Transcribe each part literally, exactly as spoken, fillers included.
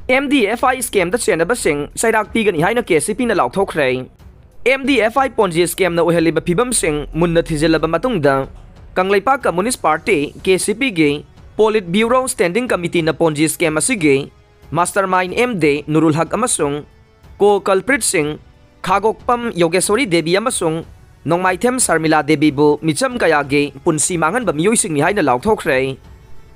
M D F I scamꯗ ꯆꯦꯟꯅꯕꯁꯤꯡ ꯆꯩꯔꯥꯛ ꯄꯤꯒꯅꯤ ꯍꯥꯏꯅ K C Pꯅ ꯂꯥꯎꯊꯣꯛꯈ꯭ꯔꯦ꯫ M D F I Ponzi scamꯅ ꯑꯣꯏꯍꯜꯂꯤꯕ ꯐꯤꯕꯝꯁꯤꯡ ꯃꯨꯟꯅ ꯊꯤꯖꯤꯜꯂꯕ ꯃꯇꯨꯡꯗ, Kangleipak Communist Party, K C Pꯒꯤ Politburo Standing Committeeꯅ Ponzi scam ꯑꯁꯤꯒꯤ mastermind M D Nurul Haq ꯑꯃꯁꯨꯡ co-culpritꯁꯤꯡ ꯈꯥꯒꯣꯛꯄꯝ ꯌꯣꯒꯦꯁꯣꯔꯤ ꯗꯦꯕꯤ ꯑꯃꯁꯨꯡ ꯅꯣꯡꯃꯥꯏꯊꯦꯝ ꯁꯔꯃꯤꯂꯥ ꯗꯦꯕꯤꯕꯨ ꯃꯤꯆꯝ ꯀꯌꯥꯒꯤ ꯄꯨꯟꯁꯤ ꯃꯥꯡꯍꯟꯕ ꯃꯤꯑꯣꯏꯁꯤꯡꯅꯤ ꯍꯥꯏꯅ ꯂꯥꯎꯊꯣꯛꯈ꯭ꯔꯦ꯫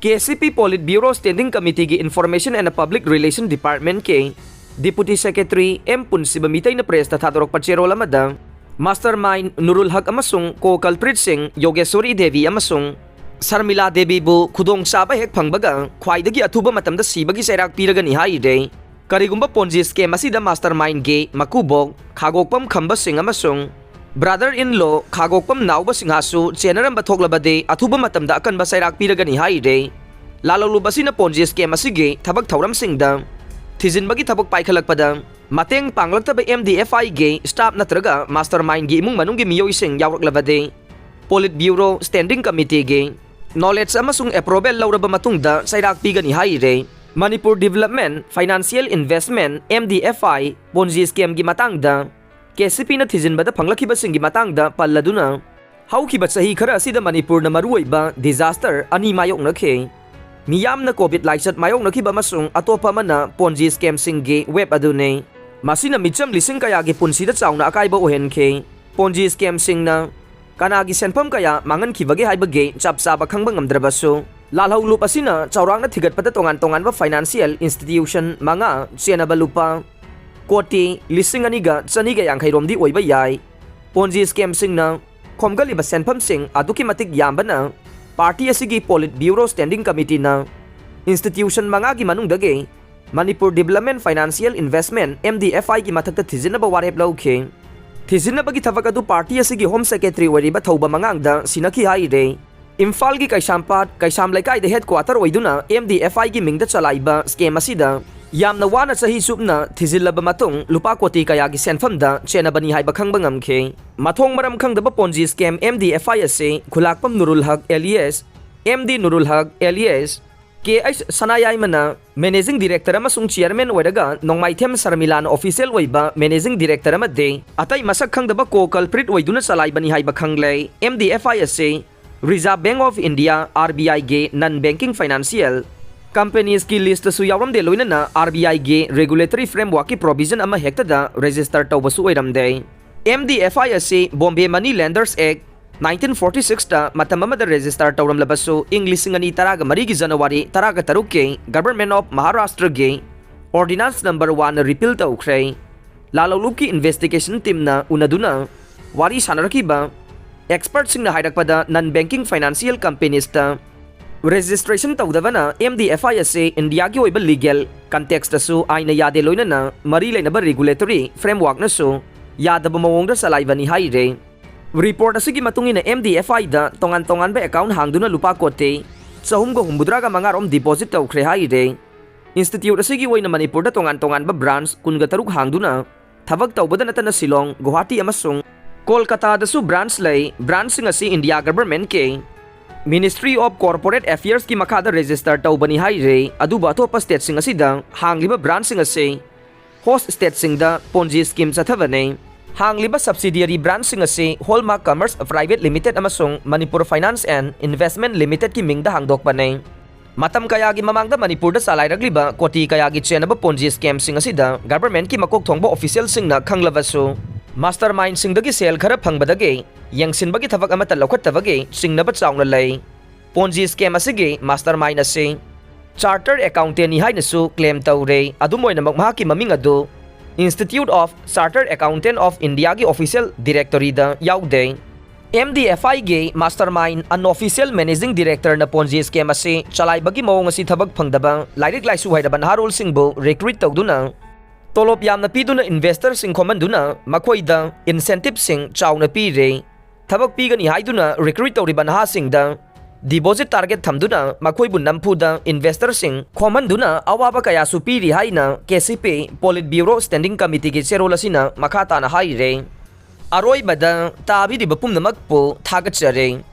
K C P Politburo Standing Committeeꯒꯤ Information and Public Relation Departmentꯀꯤ Deputy Secretary M ꯄꯨꯟꯁꯤꯕ ꯃꯤꯇꯩꯅ pressꯇ ꯊꯥꯗꯣꯔꯛꯄ ꯆꯦꯔꯣꯜ ꯑꯃꯗ, mastermind Nurul Haq ꯑꯃꯁꯨꯡ co-culpritꯁꯤꯡ ꯌꯣꯒꯦꯁꯣꯔꯤ ꯗꯦꯕꯤ ꯑꯃꯁꯨꯡ ꯁꯔꯃꯤꯂꯥ ꯗꯦꯕꯤꯕꯨ ꯈꯨꯗꯣꯡꯆꯥꯕ ꯍꯦꯛ ꯐꯪꯕꯒ ꯈ꯭ꯋꯥꯏꯗꯒꯤ ꯑꯊꯨꯕ ꯃꯇꯝꯗ ꯁꯤꯕꯒꯤ ꯆꯩꯔꯥꯛ ꯄꯤꯔꯒꯅꯤ ꯍꯥꯏꯔꯦ꯫ ꯀꯔꯤꯒꯨꯝꯕ Ponzi scam ꯑꯁꯤꯗ mastermindꯒꯤ ꯃꯀꯨꯕꯣꯛ ꯈꯥꯒꯣꯛꯄꯝ ꯈꯝꯕꯁꯤꯡ ꯑꯃꯁꯨꯡ brother in law ꯈꯥꯒꯣꯛꯄꯝ ꯅꯥꯎꯕꯁꯤꯡꯍꯥꯁꯨ ꯆꯦꯟꯅꯔꯝꯕ ꯊꯣꯛꯂꯕꯗꯤ ꯑꯊꯨꯕ ꯃꯇꯝꯗ ꯑꯀꯟꯕ ꯆꯩꯔꯥꯛ ꯄꯤꯔꯒꯅꯤ ꯍꯥꯏꯔꯦ꯫ ꯂꯥꯂꯣꯡꯂꯨꯞ ꯑꯁꯤꯅ Ponzi scam ꯑꯁꯤꯒꯤ ꯊꯕꯛ ꯊꯧꯔꯝꯁꯤꯡꯗ ꯊꯤꯖꯤꯟꯕꯒꯤ ꯊꯕꯛ ꯄꯥꯏꯈꯠꯂꯛꯄꯗ ꯃꯇꯦꯡ ꯄꯥꯡꯂꯛꯇꯕ M D F Iꯒꯤ staff ꯅꯠꯇ꯭ꯔꯒ mastermindꯒꯤ ꯏꯃꯨꯡ ꯃꯅꯨꯡꯒꯤ ꯃꯤꯑꯣꯏꯁꯤꯡ ꯌꯥꯎꯔꯛꯂꯕꯗꯤ Politburo Standing Committeeꯒꯤ knowledge ꯑꯃꯁꯨꯡ approval ꯂꯧꯔꯕ ꯃꯇꯨꯡꯗ ꯆꯩꯔꯥꯛ ꯄꯤꯒꯅꯤ ꯍꯥꯏꯔꯦ꯫ Manipur Development Financial Investment, M D F I, Ponzi scamꯒꯤ ꯃꯇꯥꯡꯗ K C Pꯅ ꯊꯤꯖꯤꯟꯕꯗ ꯐꯪꯂꯛꯈꯤꯕꯁꯤꯡꯒꯤ ꯃꯇꯥꯡꯗ ꯄꯜꯂꯗꯨꯅ, ꯍꯧꯈꯤꯕ ꯆꯍꯤ ꯈꯔ ꯑꯁꯤꯗ ꯃꯅꯤꯄꯨꯔꯅ ꯃꯔꯨꯑꯣꯏꯕ disaster ꯑꯅꯤ ꯃꯥꯌꯣꯛꯅꯈꯤ꯫ ꯃꯤꯌꯥꯝꯅ COVID ꯂꯥꯏꯆꯠ ꯃꯥꯌꯣꯛꯅꯈꯤꯕ ꯑꯃꯁꯨꯡ ꯑꯇꯣꯞꯄ ꯑꯃꯅ Ponzi scamꯁꯤꯡꯒꯤ wave ꯑꯗꯨꯅꯤ꯫ ꯃꯁꯤꯅ ꯃꯤꯆꯝ ꯂꯤꯁꯤꯡ ꯀꯌꯥꯒꯤ ꯄꯨꯟꯁꯤꯗ ꯆꯥꯎꯅ ꯑꯀꯥꯏꯕ ꯑꯣꯏꯍꯟꯈꯤ꯫ Ponzi scamꯁꯤꯡꯅ ꯀꯅꯥꯒꯤ ꯁꯦꯟꯐꯝ ꯀꯌꯥ ꯃꯥꯡꯍꯟꯈꯤꯕꯒꯦ ꯍꯥꯏꯕꯒꯤ ꯆꯞ ꯆꯥꯕ ꯈꯪꯕ ꯉꯝꯗ꯭ꯔꯕꯁꯨ, ꯂꯥꯜꯍꯧꯂꯨꯞ ꯑꯁꯤꯅ ꯆꯥꯎꯔꯥꯛꯅ ꯊꯤꯒꯠꯄꯗ ꯇꯣꯉꯥꯟ ꯇꯣꯉꯥꯟꯕ financial institution ꯃꯉꯥ ꯆꯦꯟꯅꯕ ꯂꯨꯄꯥ ꯀꯣꯇꯤ ꯂꯤꯁꯤꯡ ꯑꯅꯤꯒ ꯆꯅꯤꯒ ꯌꯥꯡꯈꯩ ꯔꯣꯝꯗꯤ ꯑꯣꯏꯕ ꯌꯥꯏ꯫ Ponzi scamꯁꯤꯡꯅ ꯈꯣꯝꯒꯠꯂꯤꯕ ꯁꯦꯟꯐꯝꯁꯤꯡ ꯑꯗꯨꯛꯀꯤ ꯃꯇꯤꯛ ꯌꯥꯝꯕꯅ party ꯑꯁꯤꯒꯤ Politburo Standing Committeeꯅ institution ꯃꯉꯥꯒꯤ ꯃꯅꯨꯡꯗꯒꯤ Manipur Development Financial Investment, M D F Iꯒꯤ ꯃꯊꯛꯇ ꯊꯤꯖꯤꯟꯅꯕ ꯋꯥꯔꯦꯞ ꯂꯧꯈꯤ꯫ ꯊꯤꯖꯤꯟꯅꯕꯒꯤ ꯊꯕꯛ ꯑꯗꯨ party ꯑꯁꯤꯒꯤ Home Secretary ꯑꯣꯏꯔꯤꯕ ꯊꯧꯕ ꯃꯉꯥꯡꯗ ꯁꯤꯟꯅꯈꯤ ꯍꯥꯏꯔꯦ꯫ ꯏꯝꯐꯥꯜꯒꯤ ꯀꯩꯁꯥꯝꯄꯥꯠ ꯀꯩꯁꯥꯝ ꯂꯩꯀꯥꯏꯗ headquarter ꯑꯣꯏꯗꯨꯅ M D F Iꯒꯤ ꯃꯤꯡꯗ ꯆꯂꯥꯏꯕ scam ꯑꯁꯤꯗ ꯌꯥꯝꯅ ꯋꯥꯅ ꯆꯍꯤ ꯆꯨꯞꯅ ꯊꯤꯖꯤꯜꯂꯕ ꯃꯇꯨꯡ ꯂꯨꯄꯥ ꯀꯣꯇꯤ ꯀꯌꯥꯒꯤ ꯁꯦꯟꯐꯝꯗ ꯆꯦꯟꯅꯕꯅꯤ ꯍꯥꯏꯕ ꯈꯪꯕ ꯉꯝꯈꯤ꯫ ꯃꯊꯣꯡ ꯃꯔꯝ ꯈꯪꯗꯕ Ponzi scam M D F I ꯑꯁꯤ ꯈꯨꯂꯥꯛꯄꯝ ꯅꯨꯔꯨꯜ ꯍꯛ alias M D ꯅꯨꯔꯨꯜ ꯍꯛ alias ꯀꯦ ꯑꯩꯆ ꯁꯅꯥꯌꯥꯏꯃꯅ Managing Director ꯑꯃꯁꯨꯡ Chairman ꯑꯣꯏꯔꯒ ꯅꯣꯡꯃꯥꯏꯊꯦꯝ ꯁꯔꯃꯤꯂꯥꯅ Official ꯑꯣꯏꯕ Managing Director ꯑꯃꯗꯤ ꯑꯇꯩ ꯃꯁꯛ ꯈꯪꯗꯕ co-culprit ꯑꯣꯏꯗꯨꯅ ꯆꯂꯥꯏꯕꯅꯤ ꯍꯥꯏꯕ ꯈꯪꯂꯦ꯫ ꯑꯦꯝ ꯗꯤ ꯑꯦꯐ ꯑꯥꯏ ꯑꯁꯤ Reserve Bank of India, R B I ꯒꯤ non banking financial companies ꯀꯤ list ꯇꯁꯨ ꯌꯥꯎꯔꯝꯗꯦ, ꯂꯣꯏꯅꯅ R B I ꯒꯤ regulatory framework ꯀꯤ provision ꯑꯃ ꯍꯦꯛꯇꯗ register ꯇꯧꯕꯁꯨ ꯑꯣꯏꯔꯝꯗꯦ꯫ ꯑꯦꯝ ꯗꯤ ꯑꯦꯐ ꯑꯥꯏ ꯑꯁꯤ Bombay Money Lenders Act nineteen forty six ꯇ ꯃꯇꯝ ꯑꯃꯗ register ꯇꯧꯔꯝꯂꯕꯁꯨ, ꯏꯪ ꯂꯤꯁꯤꯡ ꯑꯅꯤ ꯇꯔꯥꯒ ꯃꯔꯤꯒꯤ January ꯇꯔꯥꯒ ꯇꯔꯨꯛꯀꯤ Government of Maharashtra ꯒꯤ Ordinance number one ꯅ repeal ꯇꯧꯈ꯭ꯔꯦ꯫ ꯂꯥꯂꯧꯂꯨꯞꯀꯤ investigation team ꯅ ꯎꯅꯗꯨꯅ ꯋꯥꯔꯤ ꯁꯥꯟꯅꯔꯛꯈꯤꯕ expert ꯁꯤꯡꯅ ꯍꯥꯏꯔꯛꯄꯗ, non banking financial companies ꯇ registration ꯇꯧꯗꯕꯅ ꯑꯦꯝ ꯗꯤ ꯑꯦꯐ ꯑꯥꯏ ꯑꯁꯤ ꯏꯟꯗꯤꯌꯥꯒꯤ ꯑꯣꯏꯕ legal context ꯇꯁꯨ ꯑꯥꯏꯟꯅ ꯌꯥꯗꯦ, ꯂꯣꯏꯅꯅ ꯃꯔꯤ ꯂꯩꯅꯕ regulatory framework ꯅꯁꯨ ꯌꯥꯗꯕ ꯃꯑꯣꯡꯗ ꯆꯂꯥꯏꯕꯅꯤ ꯍꯥꯏꯔꯦ꯫ Report ꯑꯁꯤꯒꯤ ꯃꯇꯨꯡ ꯏꯟꯅ, ꯑꯦꯝ ꯗꯤ ꯑꯦꯐ ꯑꯥꯏ ꯗ ꯇꯣꯉꯥꯟ ꯇꯣꯉꯥꯟꯕ account ꯍꯥꯡꯗꯨꯅ ꯂꯨꯄꯥ ꯀꯣꯇꯤ ꯆꯍꯨꯝꯒ ꯍꯨꯝꯐꯨꯇꯔꯥꯒ ꯃꯉꯥ ꯔꯣꯝ deposit ꯇꯧꯈ꯭ꯔꯦ ꯍꯥꯏꯔꯦ꯫ Institute ꯑꯁꯤꯒꯤ ꯑꯣꯏꯅ ꯃꯅꯤꯄꯨꯔꯗ ꯇꯣꯉꯥꯟ ꯇꯣꯉꯥꯟꯕ branch ꯀꯨꯟꯒ ꯇꯔꯨꯛ ꯍꯥꯡꯗꯨꯅ ꯊꯕꯛ ꯇꯧꯕꯗ ꯅꯠꯇꯅ ꯁꯤꯂꯣꯡ, ꯒꯨꯋꯥꯍꯥꯇꯤ ꯑꯃꯁꯨꯡ ꯀꯣꯜꯀꯇꯥꯗꯁꯨ branch ꯂꯩ꯫ Branch ꯁꯤꯡ ꯑꯁꯤ ꯏꯟꯗꯤꯌꯥ government ꯀꯤ Ministry of Corporate Affairs ꯀꯤ ꯃꯈꯥꯗ register ꯇꯧꯕꯅꯤ ꯍꯥꯏꯔꯦ꯫ ꯑꯗꯨꯕꯨ ꯑꯇꯣꯞꯄ state ꯁꯤꯡ ꯑꯁꯤꯗ ꯍꯥꯡꯂꯤꯕ branch ꯁꯤꯡ ꯑꯁꯤ host state ꯁꯤꯡꯗ Ponzi scheme ꯆꯠꯊꯕꯅꯤ꯫ ꯍꯥꯡꯂꯤꯕ subsidiary branch ꯁꯤꯡ ꯑꯁꯤ Hallmark Commerce Private Limited ꯑꯃꯁꯨꯡ Manipur Finance and Investment Limited ꯀꯤ ꯃꯤꯡꯗ ꯍꯥꯡꯗꯣꯛꯄꯅꯤ꯫ ꯃꯇꯝ ꯀꯌꯥꯒꯤ ꯃꯃꯥꯡꯗ ꯃꯅꯤꯄꯨꯔꯗ ꯆꯂꯥꯏꯔꯛꯂꯤꯕ ꯀꯣꯇꯤ ꯀꯌꯥꯒꯤ ꯆꯦꯟꯅꯕ Ponzi scam ꯁꯤꯡ ꯑꯁꯤꯗ government ꯀꯤ ꯃꯀꯣꯛ ꯊꯣꯡꯕ official ꯁꯤꯡꯅ ꯈꯪꯂꯕꯁꯨ, mastermind ꯁꯤꯡꯗꯒꯤ ꯁꯦꯜ ꯈꯔ ꯐꯪꯕꯗꯒꯤ ꯌꯦꯡꯁꯤꯟꯕꯒꯤ ꯊꯕꯛ ꯑꯃꯠꯇ ꯂꯧꯈꯠꯇꯕꯒꯤ ꯆꯤꯡꯅꯕ ꯆꯥꯎꯅ ꯂꯩ꯫ Ponzi scam ꯑꯁꯤꯒꯤ mastermind ꯑꯁꯤ chartered accountant ꯅꯤ ꯍꯥꯏꯅꯁꯨ claim ꯇꯧꯔꯦ꯫ ꯑꯗꯨꯝ ꯑꯣꯏꯅꯃꯛ, ꯃꯍꯥꯛꯀꯤ ꯃꯃꯤꯡ ꯑꯗꯨ Institute of Chartered Accountant of India ꯒꯤ official directory ꯗ ꯌꯥꯎꯗꯦ꯫ ꯑꯦꯝ ꯗꯤ ꯑꯦꯐ ꯑꯥꯏ ꯒꯤ mastermind unofficial managing director ꯅ Ponzi scam ꯑꯁꯤ ꯆꯂꯥꯏꯕꯒꯤ ꯃꯑꯣꯡ ꯑꯁꯤ ꯊꯕꯛ ꯐꯪꯗꯕ ꯂꯥꯏꯔꯤꯛ ꯂꯥꯏꯁꯨ ꯍꯩꯔꯕ ꯅꯍꯥꯔꯣꯜꯁꯤꯡꯕꯨ recruit ꯇꯧꯗꯨꯅ ꯇꯣꯂꯣꯞ ꯌꯥꯝꯅ ꯄꯤꯗꯨꯅ investor ꯁꯤꯡ ꯈꯣꯝꯍꯟꯗꯨꯅ ꯃꯈꯣꯏꯗ incentive ꯁꯤꯡ ꯆꯥꯎꯅ ꯄꯤꯔꯦ꯫ ꯊꯕꯛ ꯄꯤꯒꯅꯤ ꯍꯥꯏꯗꯨꯅ recruit ꯇꯧꯔꯤꯕ ꯅꯍꯥꯁꯤꯡꯗ deposit target ꯊꯝꯗꯨꯅ ꯃꯈꯣꯏꯕꯨ ꯅꯝꯐꯨꯗ investor ꯁꯤꯡ ꯈꯣꯝꯍꯟꯗꯨꯅ ꯑꯋꯥꯕ ꯀꯌꯥꯁꯨ ꯄꯤꯔꯤ ꯍꯥꯏꯅ ꯀꯦ ꯁꯤ ꯄꯤ Politburo Standing Committee ꯒꯤ ꯆꯦꯔꯣꯜ ꯑꯁꯤꯅ ꯃꯈꯥ ꯇꯥꯅ ꯍꯥꯏꯔꯦ꯫ ꯑꯔꯣꯏꯕꯗ ꯇꯥꯕꯤꯔꯤꯕ ꯄꯨꯝꯅꯃꯛꯄꯨ ꯊꯥꯒꯠꯆꯔꯤ꯫